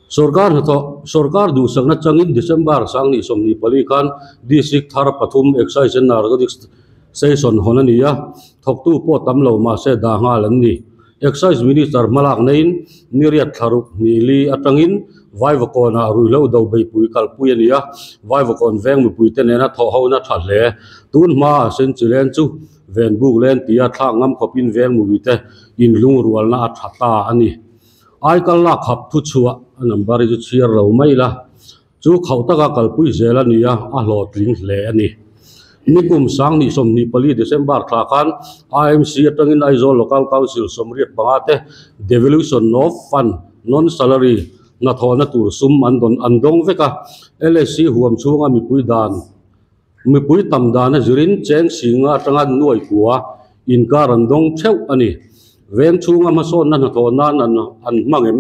S4: Sorkar hnathawh Sorkar duhsakna changin December 2024 khan District thar pathum Excise and Narcotics Station hawn a ni a, thawktu pawh tam lo mahse dah nghal an ni. Excise Minister hmalak neiin niriat thlaruk hnih li atangin Vaivakawnah ruihhlo do beihpui kalpui a ni a, Vaivakawn veng mipuite nena thawhhona tha hle. Tun hmaa Senchilen chu Venbuk len tia thlak ngam khawpin veng mawite inlungrualna a tha ta a ni. Aikal lak khap thu chhuah a number hi chu chhiar lo mai ila, chu khauh taka kalpui zel a ni a, a hlawhtling hle a ni. Nikum 2024 December thla khan IMC atangin Aizawl Local Council 85 te Devolution of Fund Non-Salary hnathawhna tur sum an dawn an dawng vek a, LSC huam chhunga mipui dan Mipui tam dana zirin cheng singa atanga nuai kua inkar an dawng theuh a ni. Veng chhunga hmasawnna hnathawh nan an an hmang em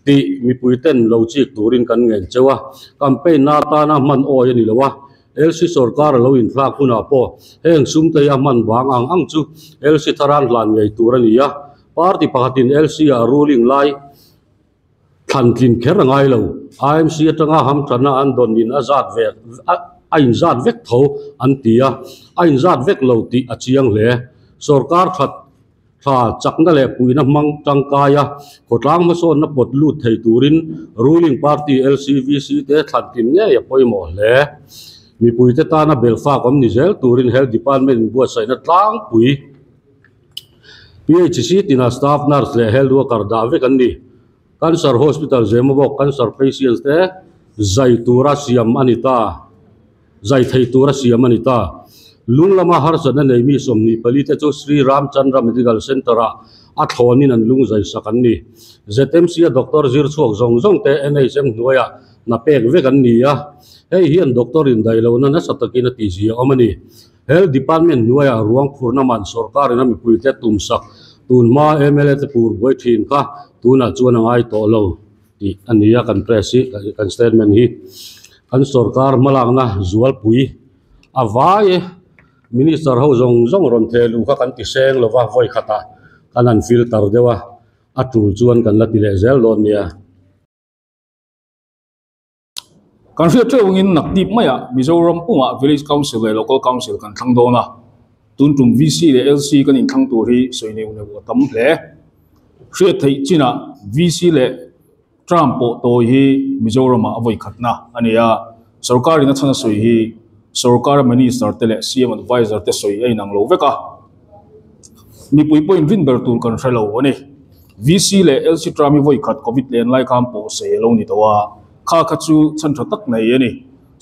S4: tih mipui ten lo chik turin kan ngen cheu a. Campaign na atana hman awi a ni lo a, LC sorkar a lo inthlak hunah pawh heng sum te hi a hman vang ang ang chu LC tharan hlan ngei tur a ni a. Party pakhatin LC ah ruling lai Thlan tlin kher a ngai lo. IMC atanga hamthana an dawn in a zat ve a inzat vek tho an ti a, a inzat vek lo tih a chiang hle. Sorkar that tha chakna leh puihna hmang tangkai a, khawtlang hmasawnna pawt lut thei turin ruling party LCVC te thlan tlin ngei a pawimawh hle. Mipuite tana belfak awm ni zel turin Health Department in buatsaihna tlangpui. PHC tina staff nurse leh health worker dah vek an ni. Cancer Hospital Zemabawk cancer patients te zai tura siam a ni ta. Zai thei tura siam a ni ta. Lung lama harsatna nei mi 24 te chu Sri Ramchandra Medical Centre ah a thlawnin an lung zai sak an ni. ZMC a doctor zir chhuak zawng zawng te NHM hnuaiah hna pek vek an ni a. Hei hian doctor indaih lohna nasa takin a tihzia awm a ni. Health Department hnuaiah ruang phurna man sorkarin a mipuite tumsak tun hma mla te pur buai thin kha tunah chuan a ngai tawh lo tih a ni a, kan press hi kan statement hi kan sorkar hmalakna zualpui a vai e. Minister ho zawng zawng rawn theh luh kha kan ti seng lova vawi khatah kan han filter deuh a, a tul chuan kan la ti leh zel dawn nia.
S1: Kan hriat theuh angin Nakdip maiah Mizoram pumah Village Council leh Local Council kan thlang dawn a, tun tum VC leh LC kan inthlang tur hi sawi neuh neuh a tam hle. Hriat theih chinah VC leh term pawh tawi hi Mizoramah a vawi khatna a ni a, sorkarin a chhan a sawi hi sorkar Minister te leh CM Adviser te sawi a inang lo vek a, mipui pawhin rin ber tur kan hre lo a ni. VC leh LC term hi vawi khat Covid len lai khan pawh sei a lo ni tawh a, kha kha chu chhan tha tak nei a ni.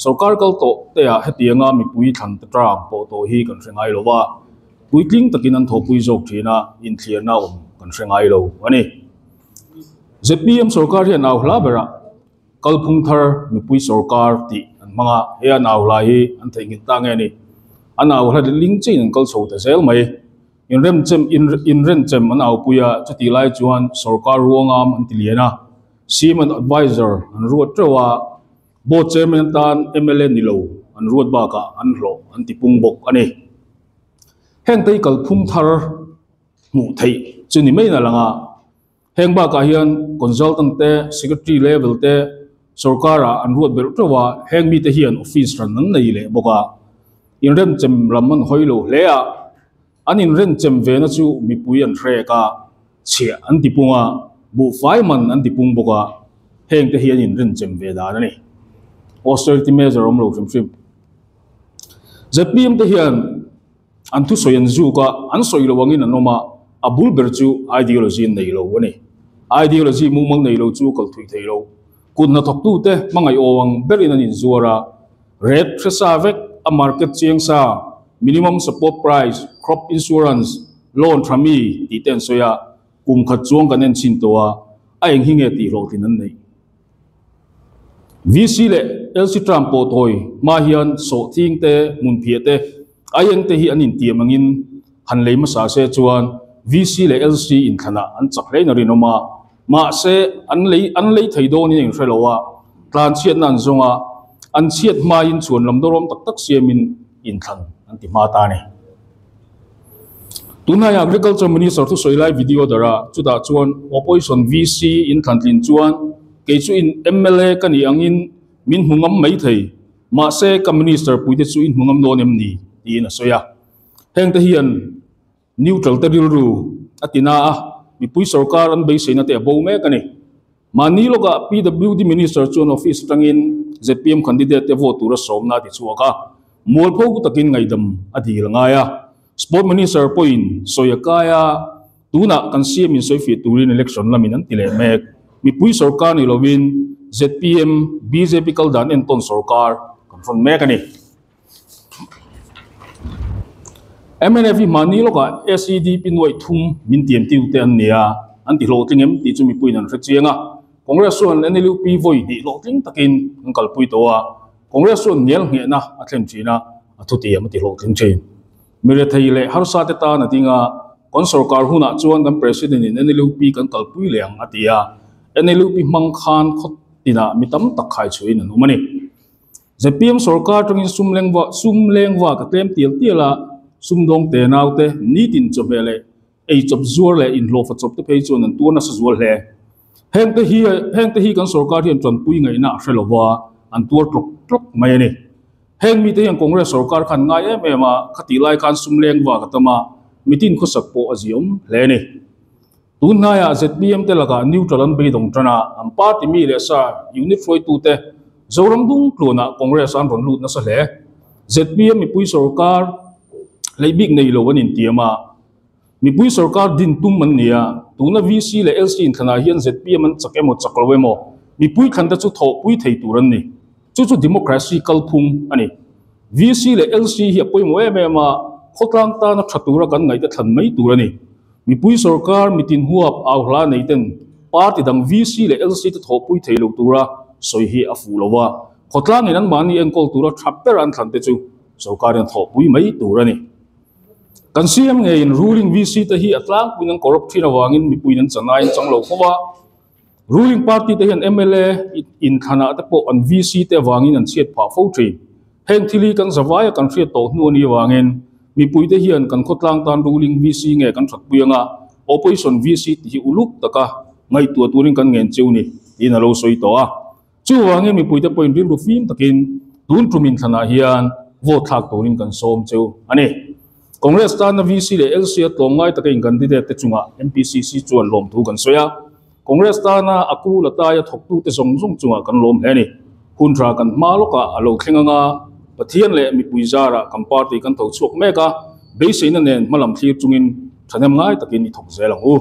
S1: Sorkar kal tawh te ah hetianga mipui thlan te term pawh tawh hi kan hre ngai lo va, puitling takin an thawhpui zawk thin a, inthlirna awm kan hre ngai lo a ni. Zpm sorkar hian au hla berah kalphung thar mipui sorkar tih an hmang a, he an au hla hi an theihnghilh ta nge ni?
S5: An au hla ling chein an kal chho ta zel mai. Inremchem inrenchem an aupui a, chutih lai chuan sorkar ruangam an ti lian a, CM an adviser an ruat teuh a, board chairman atan mla ni lo an ruat bakah an hlawh an ti pung bawk a ni. Heng te hi kalphung thar hmuh theih chu ni maiin a lang a. Heng bakah hian consultant te, secretary level te sorkarah an ruat belh teuh a, heng mite hian office hran an nei leh bawk a, inremchem lam an hawi lo hle a, an inrenchem vena chu mipui an hrek a, chhiah an ti pung a, buhfai man an ti pung bawk a, heng te hi an inrenchem ve dan a ni. Austerity measure awm lo hrim hrim. Zpm te hian An thusawi an zuk a, an sawi lo angin an awm a, a bul ber chu ideology an nei lo a ni. Ideology mumal nei lo chu kal thui thei lo. Kut hnathawktute hmangaih aw ang berin an inzuar a, rate hre sa vek, a market chiang sa, minimum support price, crop insurance, loan tha mi tih te an sawi a, kum khat chuang kan en chhin tawh a, a eng hi nge tih hlawhtlin an neih? VC leh LC term pawh tawi hma hian sawhthing te, hmunphiah te, IN te hi an intiam angin han lei hmasa se chuan VC leh LC inthlanah an chak hlein a rinawm a, mahse an lei an lei thei dawnin a inhre lo a, tlanchhiatna an zawng a, an chhiat hmain chhuan lam dawrawm tak tak siamin inthlan an ti hma ta a ni. Tunhnaia Agriculture Minister thusawi lai video darah chutah chuan Opposition VC in thlantlin chuan kei chu in mla ka nih angin min hmu ngam mai thei, mahse ka Minister puite chu in hmu ngam dawn em ni? tiin a sawi a. Hengte hian neutral te rilru a ti na a, mipui sorkar an beiseina te a bo mek a ni. Mahni lawkah PWD Minister chuan office atangin zpm candidate te vote tura sawmna a ti chhuak a, mualpho takin ngaihdam a dil a ngai a. Sport Minister pawhin sawi a kai a, tunah kan CM in sawi fiah turin election lamin an ti leh mek. Mipui sorkar ni lovin zpm, bjp kal dan entawn sorkar kan hrawn mek a ni. Mnf hi mahni lawkah SEDP nuaih thum min tiam tiu te an ni a, an ti hlawhtling em tih chu mipuiin an hre chiang a. Congress chuan NLUP vawi hnih hlawhtling takin an kalpui tawh a, Congress chuan nel nghehna a thlen thin a, a thutiam a ti hlawhtling thin. Mi rethei leh harsa te tan a ding a, kan sorkar hunah chuan kan President in NLUP kan kalpui leh ang a ti a, NLUP hmang khan khaw tinah mi tam tak khaichhuahin an awm a ni. Zpm sorkar atangin sum lengva sum lengva ka tlem tial tial a, sumdawng te naute nitin chawhmeh leh ei chawp zuar leh inhlawhfa chawp te phei chuan an tuar nasa zual hle. Hengte hi hengte hi kan sorkar hian tanpui ngaihna a hre lova, an tuar tlawk tlawk mai a ni. Heng mite hian Congress sorkar khan ngai em em a, khatih lai khan sum lengva ka tam a, mitin khawsak pawh a ziaawm hle a ni. Tun hnaiah zpm te lakah neutral an beidawng tan a, an party mi leh sa unit hruaitute Zoram dung tluanah Congress an rawn lut nasa hle. Zpm mipui sorkar lei bik nei lo an intiam a, mipui sorkar din tum an ni a, tuna VC leh LC inthlanah hian zpm an chak emaw chak lo emaw mipui thlante chu thawhpui thei tur an ni. Chu chu democracy kalphung a ni. VC leh LC hi a pawimawh em em a, khawtlang tana tha tura kan ngaihte thlan mai tur a ni. Mipui sorkar mitin huap au hla nei ten party dang VC leh LC te thawhpui thei lo tura sawi hi a fuh lo a, khawtlangin anmahni enkawl tura tha ber an thlan te chu sorkarin a thawhpui mai tur a ni. Kan CM ngeiin ruling VC te hi a tlangpuiin an corrupt thin avangin mipuiin an chan aiin chang lo fo a, ruling party te hian mla inthlanah te pawh an VC te avangin an chhiat phah fo thin. Heng thil hi kan zavaia kan hriat tawh hnu a nih avangin mipuite hian kan khawtlang tan ruling VC nge kan thatpui anga opposition VC tih hi uluk taka ngaihtuah turin kan ngen cheu ni tiin a lo sawi tawh a. Chuvangin mipuite pawhin rilru fim takin tun tum inthlanah hian vote thlak turin kan sawm cheu a ni. Congress tana VC leh LC a tlawmngai taka in candidate te chungah MPCC chuan lawmthu kan sawi a. Congress tana a ku la taia thawktute zawng zawng chungah kan lawm hle a ni. Hun tha kan hma lawkah a lo thleng anga Pathian leh mipui zarah kan party kan tho chhuak mek a, beiseina nen hmalam thlir chungin thahnem ngai takin i thawk zel ang u.